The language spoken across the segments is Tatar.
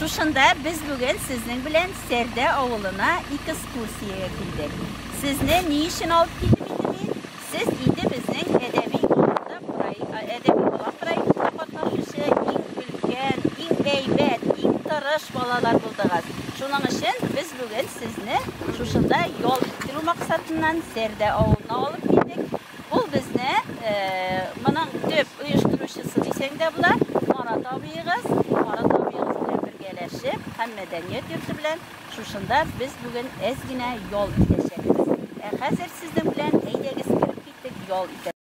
Шушында без бүген сезнең белән Сәрдә авылына экскурсиягә килдек. Сезне ни өчен алып килдем инде мин? Сез инде безнең әдәби аланда әдәби алан проектында катнашучы иң өлкән, иң әйбәт, иң тырыш балалар булдыгыз. Шуның өчен без бүген сезне шушында ял иттерү максатыннан Сәрдә авылына алып килдек. Ул безне моның төп оештыручысы дисәң дә була, Марат абыегыз. Марат абыегыз белән бергәләшеп һәм мәдәният йорты белән шушында без бүген әз генә ял итәчәкбез. Ә хәзер сезнең белән әйдәгез кереп киттек ял итә.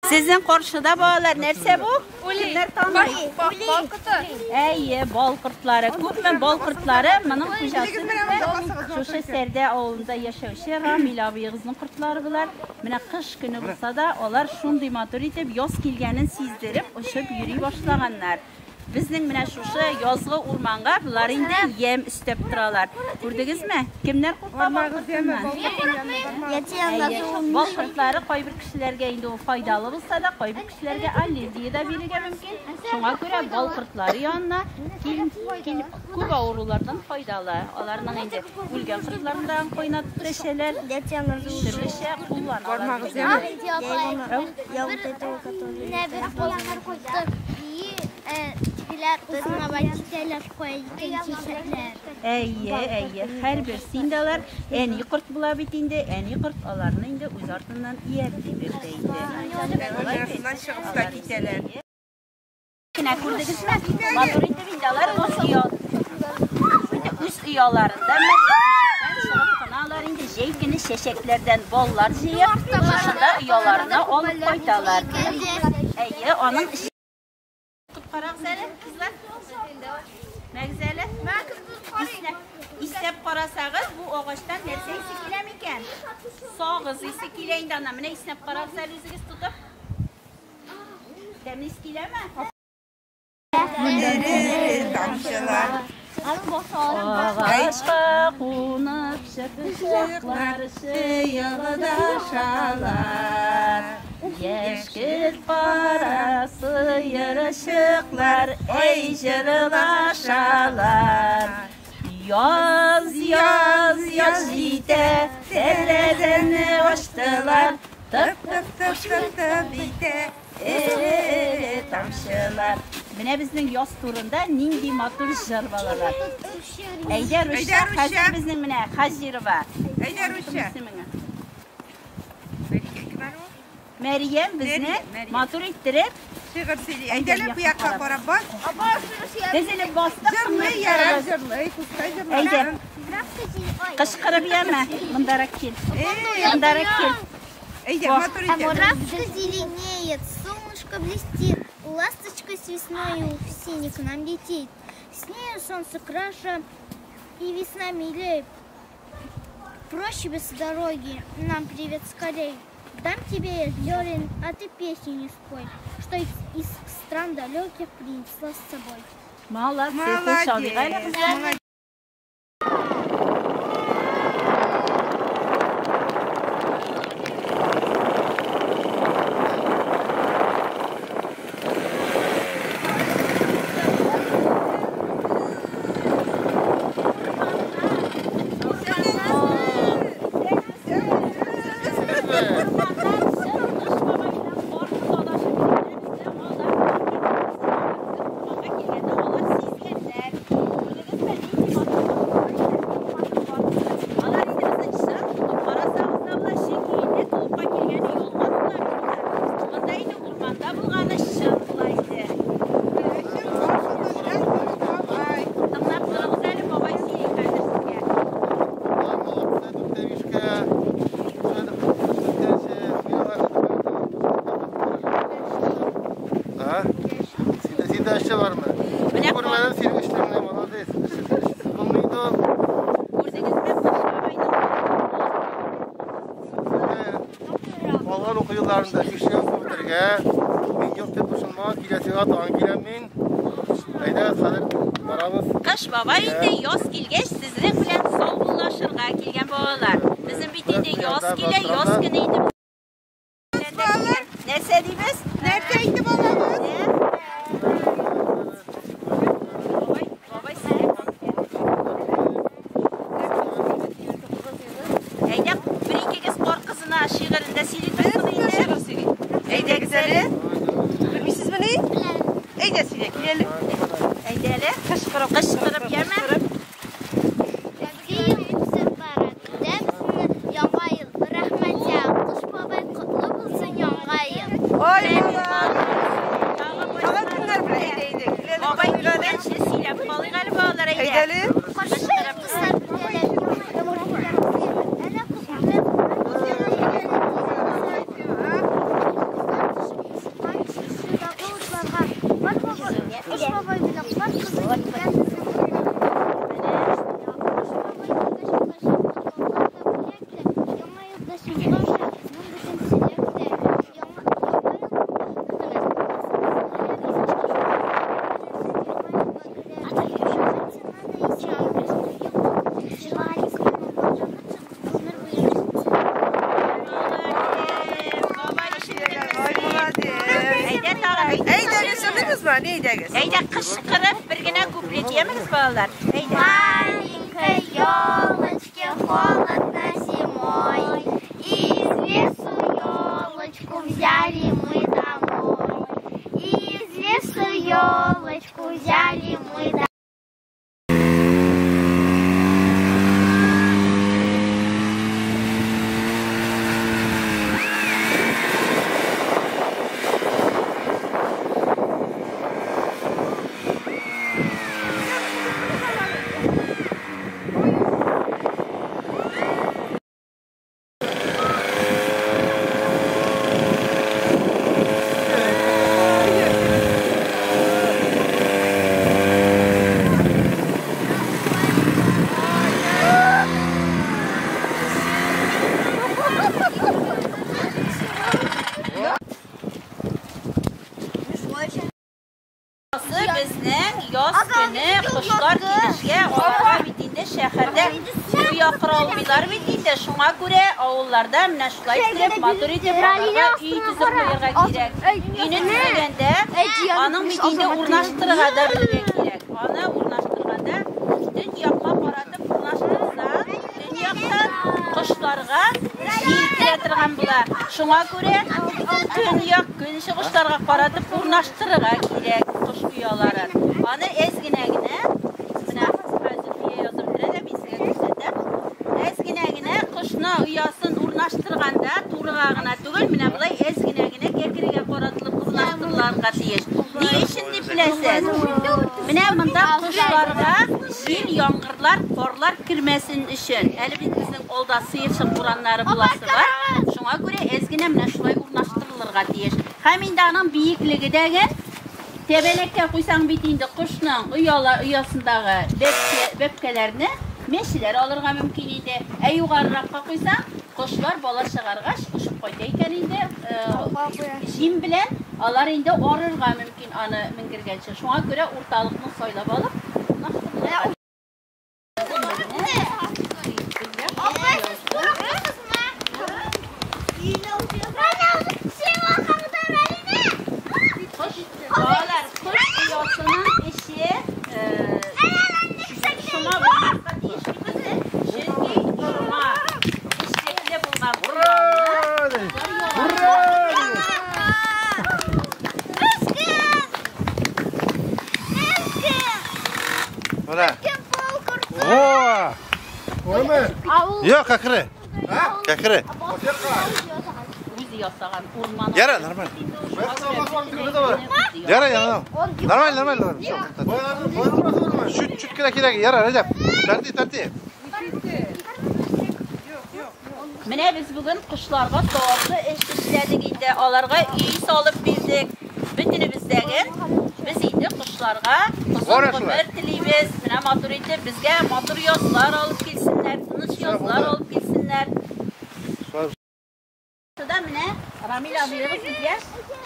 Сезнең каршыда балалар нәрсә бу? Кемнәр таный? Бал корты. Әйе, бал кортлары. Күпме бал кортлары? Моның хуҗасы шушы Сәрдә авылында яшәүче Рамил абыегызның кортлары болар. Менә кыш көне булса да, алар шундый матур итеп яз килгәнен сиздереп очып йөри башлаганнар. Безнең менә шушы язгы урманга болар инде ямь өстәп торалар. Күрдегезме? Кемнәр курка бал кортыннан? Бал кортлары кайбер кешеләргә инде ул файдалы булса да, кайбер кешеләргә аллергия дә бирергә мөмкин. Шуңа күрә бал кортлары янына килеп күп авырулардан файдалы. Аларның инде үлгән кортларын да кайнатып эчәләр. Төрлечә кулланалар. Я вот этого, который... Әйе, әйе, һәрбер синдә алар әни корт була бит инде, әни корт аларны инде үз артыннан ияртеп йөртә инде. Чыгып та китәләр. Менә күрдегезме? Матур итеп инде алар үз ояларында чыгып кына алар инде җәй көне чәчәкләрдән баллар җыеп, шушында ояларына алып кайталар. Әйе, аның Карагыз әле, кызлар. Мәгез әле. Иснәп карасагыз, бу агачтан нәрсә исе килә микән? Сагыз исе килә инде ана. Менә иснәп карагыз әле үзегез тотып. Тәмле ис киләме? Тамчылар. Агачка кунып чыпчыклар чыелдашалар. Яшькелт кара сыерчыклар әй җырлашалар. Яз, яз, яз җитә, тәрәзәне ачтылар. Тык, тык, тык, тык, тык итә, тамчылар. Менә безнең яз турында нинди матур җыр балалар. Әйдә русча, хәзер безнең менә Хаҗирова. Әйдә русча. Мәрьям безне матур иттереп шигырь сөйли. Әйдәле бу якка карап бас. Тезелеп бастык. Җырлый, ярар, җырлый, пускай җырлый. Әйдә. Кычкырып яме. Мондарак кил. Мондарак кил. Әйдә, матур итеп. Травка зеленеет, солнышко блестит, ласточка с весною в сине к нам летит. С нею солнце краше и весна милее. Проще без дороги, нам привет скорей. Дам тебе я зерен, а ты песню не спой, что из стран далеких принесла с собой. Молодцы, молодец. Калган уку елларында 5 ел укып бетергә. Мин ел төп бушанмага киләсе елга тагын киләм мин. Әйдә, хәзер барабыз. Кыш бабай инде яз килгәч сезнең белән саубуллашырга килгән балалар. Безнең бит инде яз килә, яз көне инде. Нәрсә дибез? Нәрсә әйтеп алабыз? Бабай, бабай сезгә. Әйдә, бер икегез кар кызына шигырен дә сөйли торсын инде. Шигырь сөйли. Әйдәгез әле. Белмисезмени? Әйдә сөйлә, кил әле. Әйдә әле. Кычкырып, Кычкырып, яме. Изге ел үтеп бара, көтәбез Яңа ел. Рәхмәт сиңа, Кыш бабай, котлы булсын Яңа ел. Ай, балалар. Тагын кемнәр белә? Әйдә, әйдә. Кил әле, Бабай кычкырыйк әле. килгәнче сөйләп калыйк әле балалар, Әйдә әйдә. әле. Кычкырып. Дуслар бергәләп Яңа елны Әнә Кыш бабай белән кар кызы килгән безнең Кыш бабай килгәч, балалар да бүләк тә, Яңа елда чыршы аша, моң бөтен сөйләп тә, Яңа Бабай Ай, молодец. Әйдә тагын. Әйдәгез, җырлыйбызмы? Ни әйдәгез? Әйдә кычкырып бер генә куплет ямегез балалар. Әйдә. Маленькой елочке холодно зимой, Из лесу елочку взяли мы домой. Из лесу елочку взяли мы домой. Безнең яз көне кошлар килешкә аларга бит инде шәһәрдә оя кора алмыйлар бит инде. Шуңа күрә авылларда менә шулай итеп матур итеп аларга өй төзеп куярга кирәк. Өйне төзегәндә аның бит инде урнаштырырга да белергә кирәк. Аны урнаштырганда төньякка каратып урнаштырса, төньяктан кошларга җил килә торган була. Шуңа күрә төньяк көнчыгышларга каратып урнаштырырга кирәк кош ояларын. Аны әз генә генә, менә хәзер Зөлфия язып бирә дә, мин сезгә күрсәтәм. Әз генә генә кошны оясын урнаштырганда турыга гына түгел, менә болай әз генә генә кәкрегә каратылып урнаштырылырга тиеш. Ни өчен дип беләсез? Менә монда кошларга җил, яңгырлар, карлар кермәсен өчен. Әле бит безнең алда сыерчык бураннары буласы бар. Шуңа күрә әз генә менә шулай урнаштырылырга тиеш. Һәм инде аның биеклеге дә тәбәнәккә куйсаң бит инде кошның оясындагы бәбкәләрне мәчеләр алырга мөмкин иде. Ә югарыракка куйсаң, кошлар бала чыгаргач очып кайта икән инде, җим белән алар инде арырга мөмкин аны менгергәнче. Шуңа күрә урталыкны сайлап алып урнаштырылырга. Балалар, кош оясының эче шома булмаска тиеш дибез, чөнки шома эчлекле булган. Ура! Ура! Менә. Во! Күрме? Юк, кәкре. Кәкре. Үзе ясаган урман. Яра, нормально. Яра, яра. Нормально, нормально. Чуть, чуть кенә кирәк. Яра, Рәҗәп. Тәрти, тәрти. Менә без бүген кошларга саваплы эш эшләдек инде. Аларга өй салып бирдек. Бөтенебездәге без инде кошларга озын гомер телибез. Менә матур итеп безгә матур язлар алып килсеннәр, тыныч язлар алып килсеннәр. Шуда менә Рамил абыегыз безгә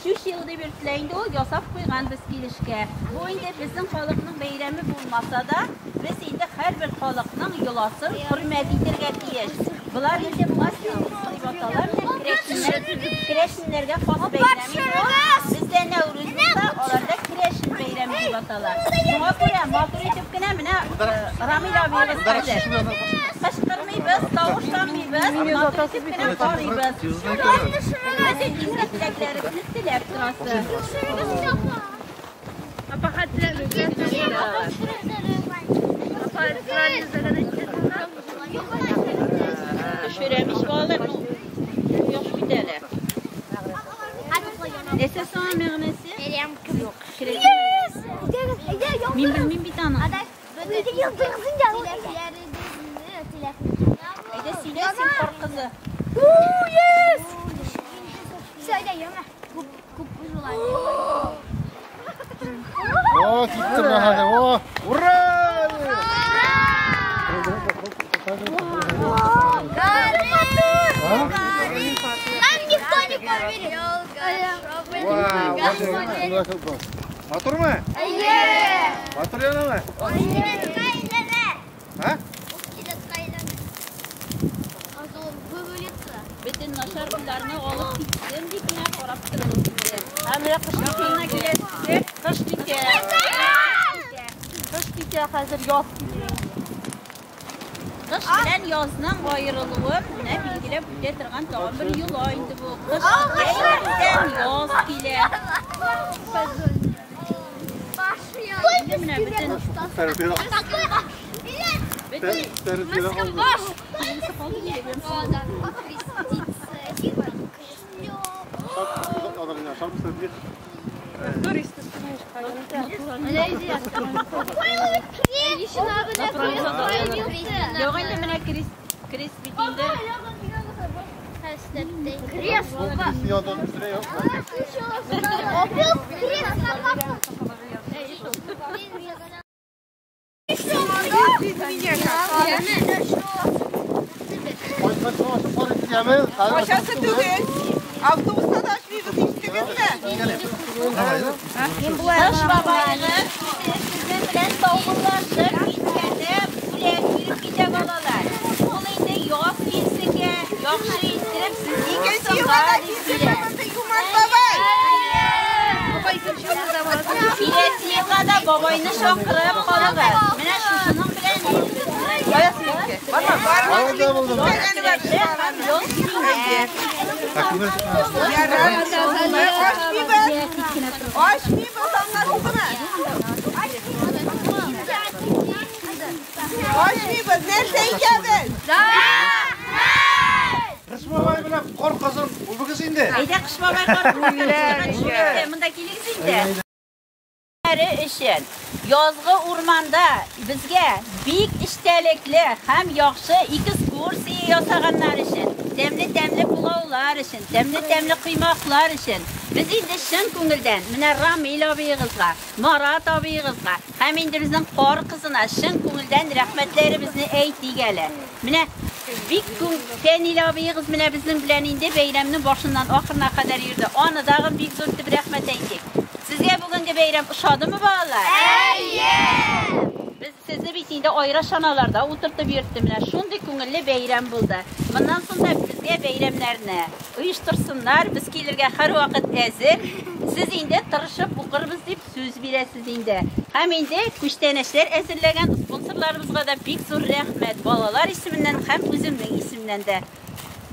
чучело дип йөртелә инде ул, ясап куйган без килешкә. Бу инде безнең халыкның бәйрәме булмаса да, без инде һәрбер халыкның йоласын хөрмәт итәргә тиеш. Болар инде масленица дип атала, менә керәшеннәр, керәшеннәргә хас бәйрәм инде ул. Бездә Нәүрүз булса, аларда керәшен бәйрәме дип атала. Шуңа күрә матур итеп кенә менә Рамил абыегыз хәзер. Кычкырмыйбыз, тавышланмыйбыз, матур итеп кенә карыйбыз. Бөтен изге теләкләрегезне теләп торасы. Төшерәм ич балалар, ну, кояш бит әле. Нәрсә соң аның мәгънәсе? Мин белмим бит аны. Әйдә сөйлә син, кар кызы. О, китте менә хәзер. О, ура! Нам никто не поверит. Вау, матурмы? Матур янамы? Һа? Бөтен начар уйларны алып китсен дип менә карап торыгыз инде. Һәм менә кыш китә киләсе, кыш китә. Кыш китә, хәзер яз килә. Кыш белән язның аерылуын менә билгеләп үтә торган тагын бер йола инде бу. Кыш китә, яз килә. Инде менә бөтен бөтен калды дип Юк инде менә крест, крест бит инде. Крест. Ашасы түгел. Автобуста да ашмыйбыз, ишеттегезме? Кыш бабайны сезнең белән саубуллашып киткәндә бүләк биреп китә балалар. Ул инде яз килсенгә, яхшы иттереп сезне Икенче елга да дип килсен килә. монда Юман бабай. Киләсе елга да бабайны чакырып калыгыз. Менә шушының белән Кая синеке? Барма, барма. Булды, булды. һәм яз килә. Ярар. Ашмыйбыз. Ашмыйбыз, аңлашылдымы? Ашмыйбыз, нәрсә икәбез? Кыш бабай белән кар кызын үбегез инде. Әйдә кыш бабай кар кызы. Монда килегез инде. Өчен язгы урманда безгә бик эчтәлекле һәм яхшы экскурсия ясаганнар өчен, тәмле-тәмле пылаулар өчен, тәмле-тәмле коймаклар өчен без инде чын күңелдән менә Рамил абыегызга, Марат абыегызга һәм инде безнең кар кызына чын күңелдән рәхмәтләребезне әйтик әле. Менә бик күң Фәнил абыегыз менә безнең белән инде бәйрәмнең башыннан ахырына кадәр йөрде. Аны дагы бик зур итеп рәхмәт әйтик. Сезгә бүгенге бәйрәм ошадымы, балалар? Әйе! Без сезне бит инде аера чаналарда утыртып йөрттем. Менә шундый күңелле бәйрәм булды. Моннан соң да безгә бәйрәмнәрне оештырсыннар, без килергә һәрвакыт әзер. Сез инде тырышып укырбыз дип сүз бирәсез инде. Һәм инде күчтәнәчләр әзерләгән спонсорларыбызга да бик зур рәхмәт. Балалар исеменнән һәм үземнең исемнән дә.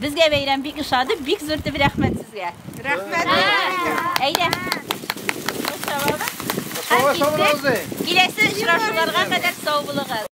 Безгә бәйрәм бик ошады, бик зур итеп рәхмәт сезгә. Рәхмәт. Әйдә. Сау, сау булыгыз. Киләсе очрашуларга кадәр сау булыгыз.